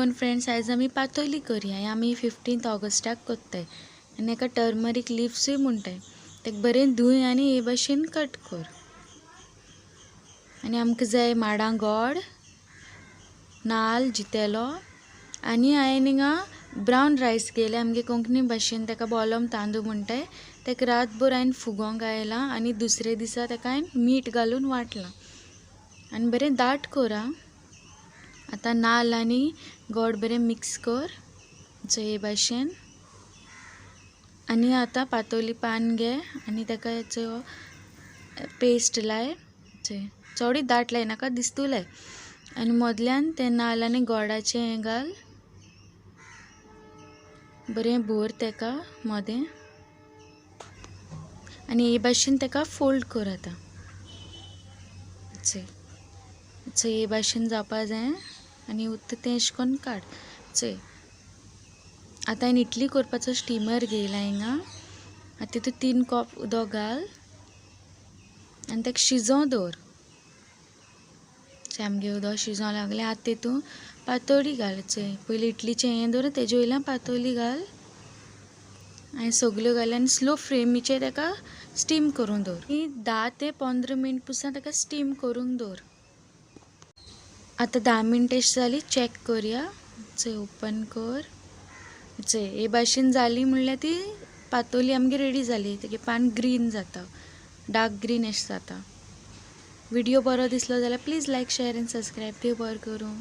आयबोन friends, आयज आमी पातोली करया. आमी 15 ऑगस्टाक करताय आनी एका टर्मरीक लिव्सूय म्हणटाय. तेका बरें धुय आनी हे भाशेन कट कर. आनी आमकां जाय माडां गोड, नाल जितेलो आनी हांवें हिंगा ब्रावन रायस घेयले. आमगे कोंकणी भाशेन ताका बोलम तांदूळ म्हणटाय. ताका रातभर हांवें फुगोवंक घायलां आनी दुसरे दिसा ताका हांवें मीठ घालून वांटलां आनी बरें दाट कर. आतां नाल आनी गोड बरें मिक्स कर हे भाशेन. आनी आतां पातोली पान घे आनी ताका हेचो पेस्ट लाय. चोडूय दाट लायनाका, दिसतू लाय. आनी मदल्यान तें नाल आनी गोडाचें हें घाल, बरें भर ताका मदें आनी हे भाशेन ताका फोल्ड कर. आतां हे भाशेन जावपा जाय आनी उरता तें अशें करून काड. चोय आतां हांवें इडली करपाचो स्टिमर घेयला हिंगा. आतां तितून 3 कप उदक घाल आनी ताका शिजोवंक दवर. आमगे उदक शिजोवंक लागलें. आतां तितून पातोळी घाल. चोय पयलीं इडलीचें हें दवर, तेजे वयल्यान पातोळी घाल. हांवें सगल्यो घाले आनी स्लो फ्लेमीचेर ताका स्टीम करूंक दवर. 10 ते 15 मिनट पुसान ताका स्टीम करूंक दवर. आतां 10 मिनटां जाली, चॅक करया. चोय ओपन कर. चोय हे भाशेन जाली म्हणल्यार ती पातोली आमगे रेडी जाली. तेगे पान ग्रीन जाता, डार्क ग्रीन अशें जाता. व्हिडिओ बरो दिसलो जाल्यार please like, share and subscribe. देव बरें करूं.